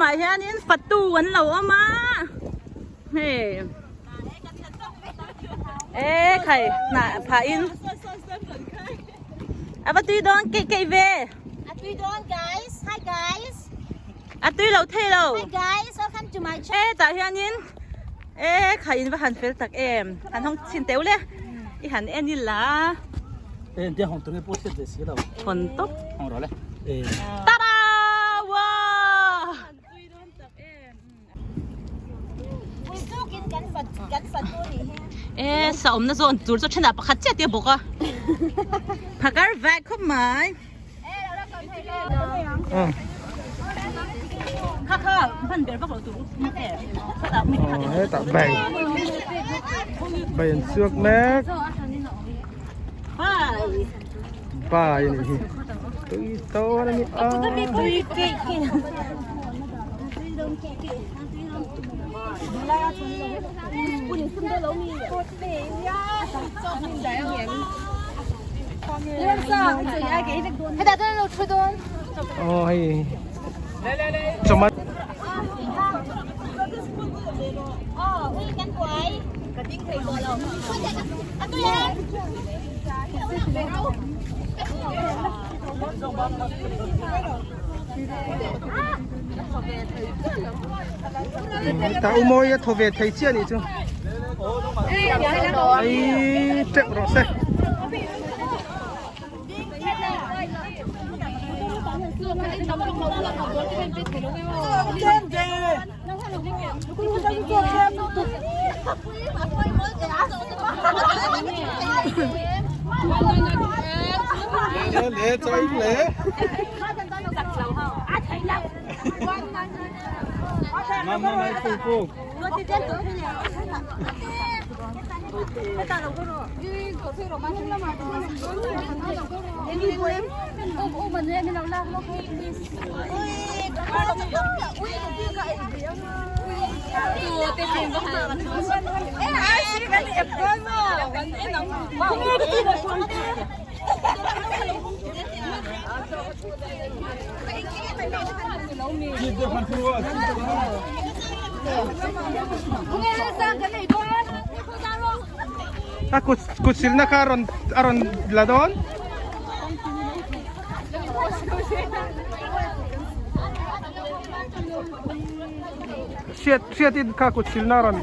lamah hianin fatu an lo awm a hei e khai hnah phah in a va tui dawn keih keih ve A tui dawn guys hi guys a tui lo thei lo hi guys welcome to my channel e tah hianin e khai in va han fel tak em han hawng chhin teuh le i han en ila e dia hong tunge pawh hriat ve si lo hawn tawp hawng rawh le e tada wow e sa awmna zawn tur chu thenah pakhat chiah te bawk a phakar vek khawp mai kha kha hman ber vak lo tur hetah bai bai an chhuak mek bai a nih hi tui dawn a ni a Aw hei chawhmeh Ta u mawi a thaw ve thei chiah anih chu ei teuh rawh se. Le le cho ít le. Mama mai phu phu. A kut kut silna kha a rawn a rawn la dawn. Hriat hriatin kha kut silna a rawn.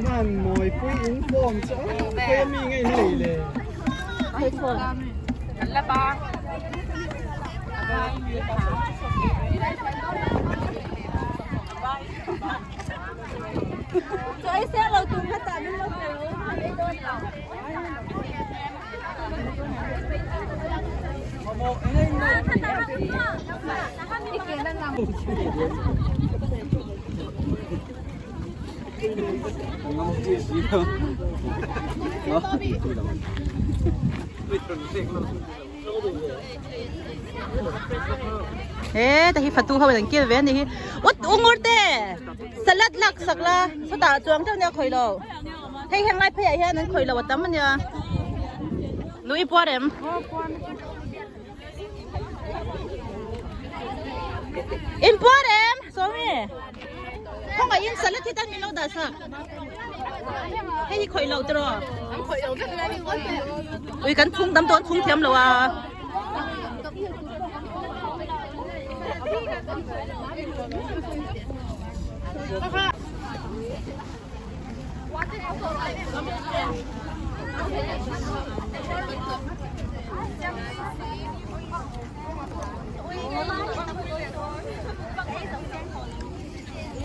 Nan mawi pui in form chu khawi a mi nge in nei le. He ta hi fatu ho in an kil ve a ni hi ut ungur te salad lak sak la chutah chuang teuh nia khawi lo hei heng lai phei ah hian an khawi lo a tam ania lui puar em in puar em sawmi khawngaih in salad hi tan min lo dah sak hei hi khawih lo tiraw ui kan chhung tam dawn chhung thiam lo a.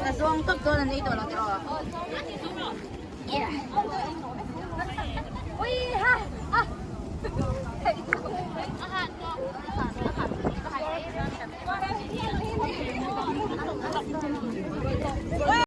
A zawng tawp dawn an ei tawh lo tiraw. Yeah.